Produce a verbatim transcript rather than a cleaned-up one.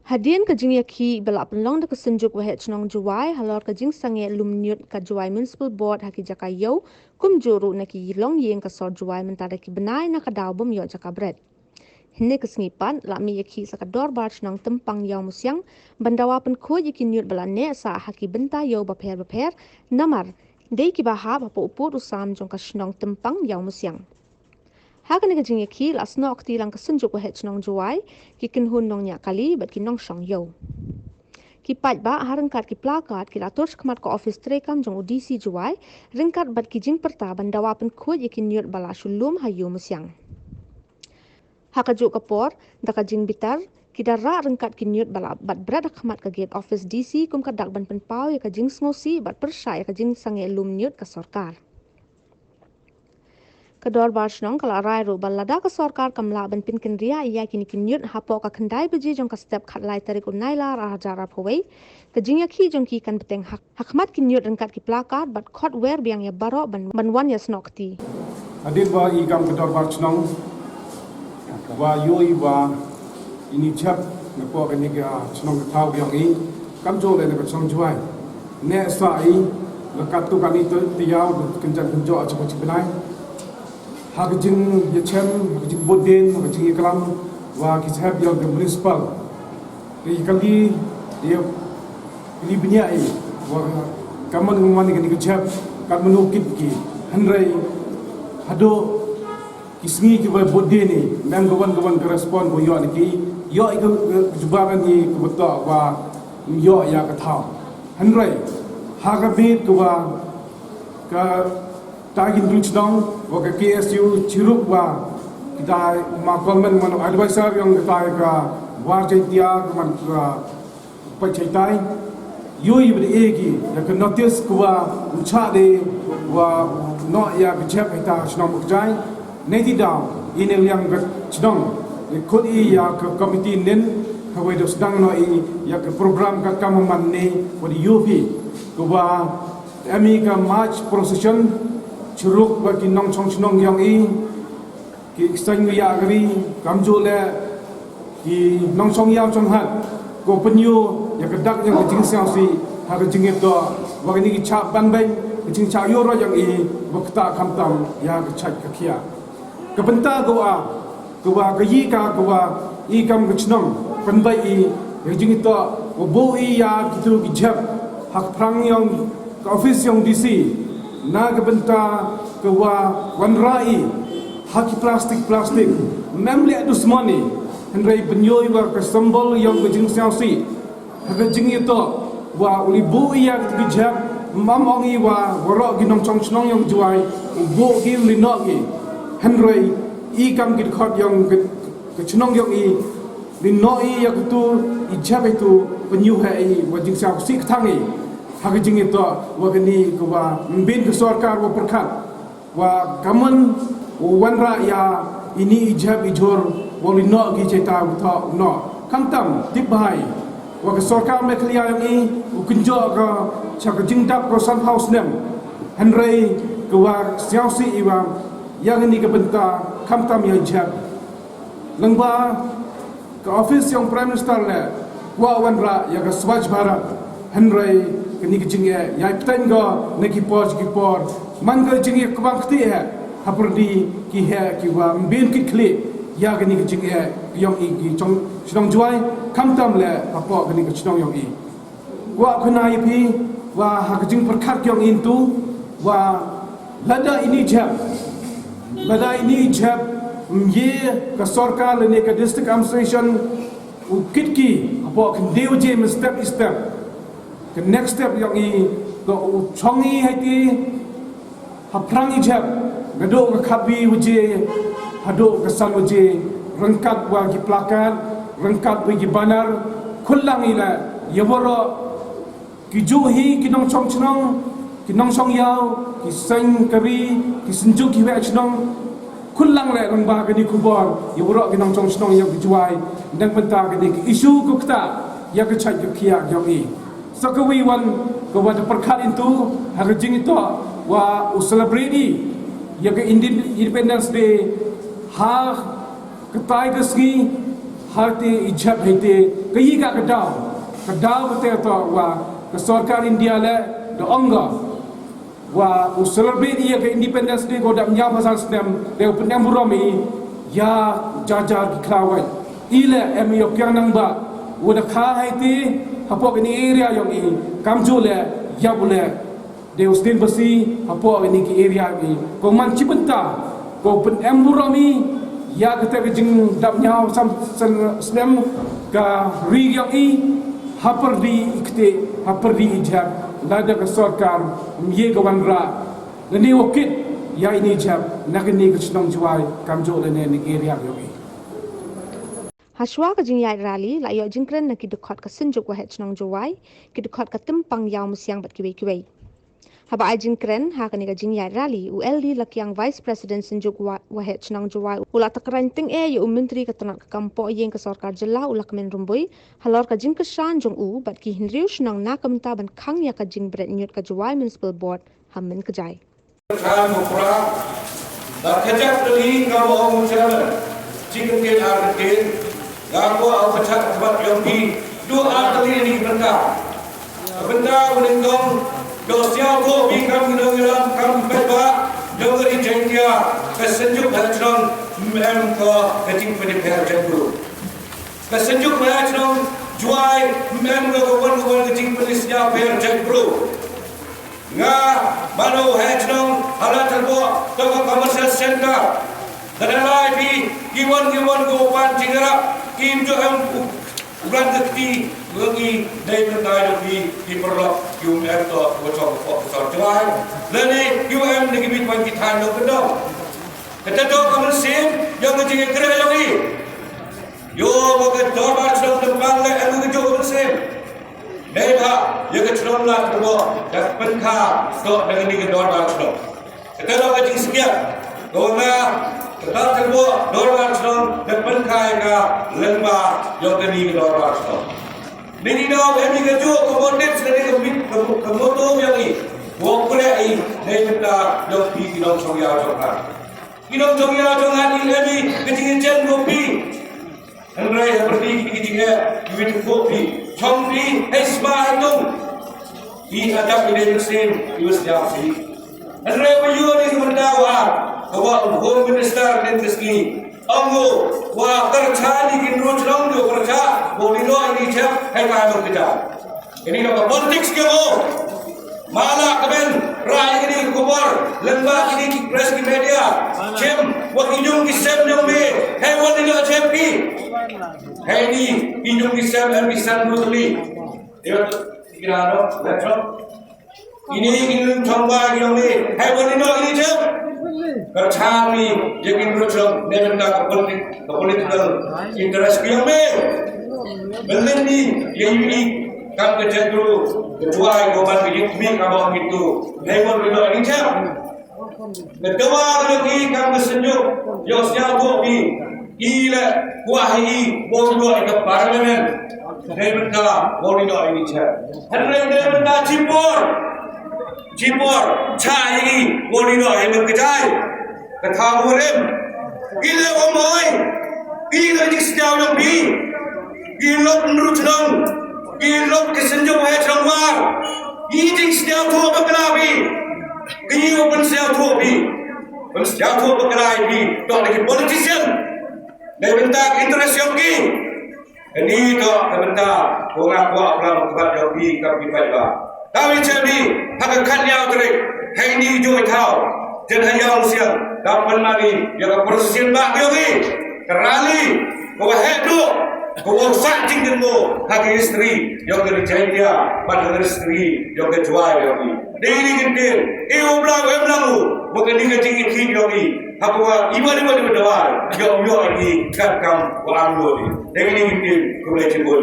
Hadien ka jingïakhih ba la pynlong da ka Synjuk Waheh Chnong Jowai halor ka jingsangeh lum ñiut ka Jowai Municipal Board ha ki jaka ïew, kumjuh ruh na ki longïing ka sor Jowai mynta da ki bnai na ka daw bym ïoh jaka bret. Hynne ka sngi pat la mih ïakhih sa ka Dorbar Chnong Tympang Ïawmusiang ban dawa pynkhuid ïa ki ñiut ba la neh sah ha ki bynta ïew bapher bapher, namar dei kiba hap hapoh u pud u sam jong ka Chnong Tympang Ïawmusiang. Ha kane ka jingïakhih la snoh kti lang ka Synjuk Waheh Chnong Jowai, ki kynhun nongñiah kali bad ki nongshong ïew. Ki paidbah ha ryngkat ki placard ki la tur shakhmat ka ophis treikam jong u D C Jowai ryngkat bad ki jingpyrta ban dawa pynkhuid ïa ki ñiut ba la shu lum ha Ïawmusiang. Ha kajuh ka por, da ka jingbitar, ki da rah ryngkat ki ñiut ba la bat bret ha khmat ka gate office D C kum ka dak ban pynpaw ïa ka jingsngewsih bad pyrshah ïa ka jingsangeh lum ñiut ka sorkar. Ka Dorbar Chnong ka la rai ruh ba lada ka sorkar kam lah ban pynkynriah ïa kine ki ñiut hapoh ka khyndai baje jong ka step khatlai tarik u Nailar ar hajar arphew wei, ka jingïakhih jong ki kan bteng ha, ha khmat ki ñiut ryngkat ki placard bad khot wer biang ïa baroh ban, ban wan ïasnoh kti. Hadien ba i kam ka Dorbar Chnong ba ïohi ba ini jhep napoh kane ka chnong ka thaw ka ïong i, kamjuh leh na ka chnong Jowai, neh sah i la katto katne taiaw, kynjan kynjoh, chipot chipnai. Ha ka jingïachem, ha ka jingbud dien, ha ka jingïaklam wa ki sahep ïong ka municipal, ïa kali, ïa kali bniah i wa ka man ka man kane ka jhep, kat mynno kit ki. Hynrei haduh ki sngi kiba bud dien i, mem ka wan ka wan ka respond ko ïoh na ki, ïoh i ka, ka jubab i ka betok wa ïoh ïa ka thaw. Hynrei ha ka miet ka wa ka tai ki ndu chnong wa ka K S U chiruk wa kita ma Coleman man advisor ïong kita ka War Jaiñtia ka man ka Pachaitai. Ïohi ba da e ki ïa ka notice ka wa u chah de wa noh ïa ka jhep ita chnong Bakjai. Nei ti daw i ne liang ka chnong i khot i ïa ka committee nin ka wei da sdang noh i ïa ka program ka kam man ne wa da ïohi ka wa em i ka march procession chiruk wa ki nongchong chnong ïong i, ki seng ïa ka ri, kamjuh leh ki nongchong ïaw chong hat, ko pynïoh ïa ka dak ïa ka jingsngewsih ha ka jingïatoh wa kine ki chah ban beiñ, ka jingchah ïoh roi ïong i wa kata khamtam ïa ka chait ka khiah. Ka bynta ka wa, ka wa ka yi ka, ka wa i kam ka chnong pynbeit i ïa ka jingïatoh wa buh i ïa kitu ki jhep ha ka phrang ïong ka office ïong D C, na ka bynta ka wa wanrah i ha ki plastik plastik, mem leh dusmon i, hynrei pynïoh i wa ka symbol ïong ka jingsngewsih ha ka jingïatoh wa u li buh ïa kitu ki jhep, mem ong i wa waroh ki nongchong chnong ïong Jowai u buh ki, u li noh ki. Hynrei i kam ki dkhot ïong ka, ka chnong ïong i, li noh i ïa kitu i jhep itu, pynïoh ha i wa jingsngewsih ka thang i ha ka jingïatoh wa kane ka wa ym bin ka sorkar wa pyrkhat wa ka mon u wanrah ïa ini i jhep i jhur wa li noh ki, cheta u thoh u noh. Khamtam tip bha i wa ka sorkar Meghalaya ïong i u kynjoh ka cha ka jingdap ka sanphew snem, hynrei ka wa sngewsih i wa ïa kane ka bynta khamtam ïa i jhep. Lyngba ka office ïong Prime Minister leh kwah wanrah ïa ka Swachh Bharat, hynrei kane ka jingeh ïai pteng ko na ki por ki por, man ka jingeh kbang kti eh ha pyrdi ki heh ki wa ym bin kit khlieh ïa kane ka jingeh ïong i ki chong chnong Jowai, khamtam leh hapoh kane ka chnong ïong i. Kwah khana ïa phi wa ha ka jingpyrkhat ïong i ntu wa lada ini jhep, lada ini jhep ym ye ka sorkar lane ka district administration u kit ki hapoh khyndiat baje mynstep i step, ka next step ïong i ka u chong i ha i ti ha phrang i jhep, naduh ka khatwi baje haduh ka san baje, ryngkat wa ki placard, ryngkat wa ki banner, khullang i leh ïa waroh ki juh hi ki nongchong chnong, ki nongchong ïaw, ki seng ka ri, ki synjuk ki wei chnong, khullang leh lyngba kane ka khubor ïa waroh ki nongchong chnong ïong ka Jowai, nang bynta kane ka issue ka kata ïa ka chait ka khiah ïong i. Sa ka wi wan ka wa da pyrkhat i ntu ha ka jingïatoh wa u celebrate i ïa ka Indi-, Independence Day ha katai ka sngi Hati i jhep hiti ka i ka ka daw. Ka daw ka te to wa ka sorkar India le da ong ka wa u celebrate ïa ka Independence Day ko dap ñiaw phew san snem te u pynem burom i ïa jajar ki khlawai. I le em ïoh kiang nang ba u da kha hiti hapoh kini area yong i kam ju le ïa u le. Dei u sdien basi hapoh ini ki area ini. Ko man chibynta ko pynem burom i ïa kata ka jingdap ñiaw sam snem ka ri yong i. Hapyrdi i kti hapyrdi i jhep lada ka sorkar mye ka wanrah. Lane u kit ïa ini jhep na kini ka chnong Jowai kam ju lane ni area yong i. Hashwa ka jingïaid rally la ïoh jingkren na ki dkhot ka Synjuk Waheh Chnong Jowai, ki dkhot ka Tympang Ïaw Musiang bad kiwei kiwei. Haba ai jingkren ha kane ka jingïaid rally, u L D Lakiang, Vice President Synjuk Waheh Chnong Jowai, u la tyrkhong tyngeh ïa u Myntri ka tnat ka kam poh ïing ka sorkar jylla u Lahkmen Rymbui halor ka jingkyrshan jong u bad ki hynriew shnong na ka bynta ban khang ïa ka jingbret ñiut ka Jowai Municipal Board ha mynta ka jai. Khan Mukra, da kajak dali ka mo ong chairman, chicken tin ar tin, ga ko au kajak bat yong pi, du ar dali ni benda. Benda uning dong, do siau ko pi kam ngi dong ilam kam bet ba, dong ri jengkia, ka senjuk ha chong, mem ko kajing pedi per jengku. Ka senjuk ha chong, juai, mem ko kawan kawan kajing pedi siau per jengku. Nga mano he chnong hala tabo to ka commercial center. Kada lai pi kiwon kiwon ko pan chingrap kim jo em u ran kti ngi dai mentai do pi ki perlok ki um em to ko chong ko ko chong chwai. Lani ki um em ni ki bit pan ki than do kendong. Kata to ka mynsiem yang ka jingkre yang i. Yo ko ka dorbar chnong tempang le em ka jo ka mynsiem. Dei ba ïa ka chnong la tyrbo da pynkha to da kani ka dorbar chnong. Kata la ka jingskhiat ko nga kata tyrbo dorbar chnong da pynkha ïa ka lengba ïa kani ka dorbar chnong. Ni ni daw em ka ju ko bondit sini ka mit ka moto ïa ni. Wo kre i dei kata ïa pi ki dong chong ïa chong ha. Ki dong chong ïa chong ha ni em ka jingjen ko pi. Hynrei ha pyrdi ki jingeh ki wit ko phi chong phi hei sma hei tung. Ki adap ki dei mynsiem ki wis jam phi. Hynrei ba ïoh ni ki mynta wa ka wa Home Minister Ken Kiski ong ko wa kyrchan ni kin ruh chnong ko kyrchan ko ni lo ni chep hei ka no kita. Ini ka politics ke mo. Mala keben rai ini kubor lengba ini ki press ki media. Chem wa ki jung ki sem jung me. Hei wa ni lo chem ki. Hei ni ki jung ki sem em ki sem dulu ni. Dia kira no letro. Ini ki jung chong ba ki jung me. Hei wa ni lo ini chem. Kyrchan ni ya ki ruchong ne benda ka politik ka political interest ki jung me. Belen ni ya ini Kam ka jengkru ka tuai ko ban ka yit mi ka bok itu. Hei won ri dok ni jam. Ka dawa ka jong i kam ka senjuk yo sia bok i. I le kuah i bok dok i ka parliament. Hei benda won ri dok ni jam. Hei benda chipor. Chipor cha i won ri dok i ka jai. Ka thaw u rem. Ki le wa moi. Ki le jing sñiaw nong phi. Ki lok nru chnong. Ki lok ki senjuk wa chnong war. Ki jing sñiaw thu bakla phi. Ki wa pyn sñiaw thu phi. Pyn sñiaw thu bakla phi. Dong ki politician. Dei bynta ki interest yong ki. Kani to ka bynta ko nga kwah pla ba kbat ïa phi ka phi paidbah. Ka wi chebi ha ka khat ïa u tarik hei ni ju i thaw. Jen ha ïa u siang ka pynmani ïa ka procession ba ïa ki ka rally ko wa heh duh ko wa sah jingkynmaw ha ka history ïa ka ri Jaiñtia bad ha ka history ïa ka Jowai ïa ki. Dei ni kin tin i u bla em lang u ba kani ka jingïakhih ïa ki. Haba wa iwan iwan iwan dawai ïoh ïoh ïa ki kat kam wa am ïoh ïa ki. Dei ni kin tin khublei shibun.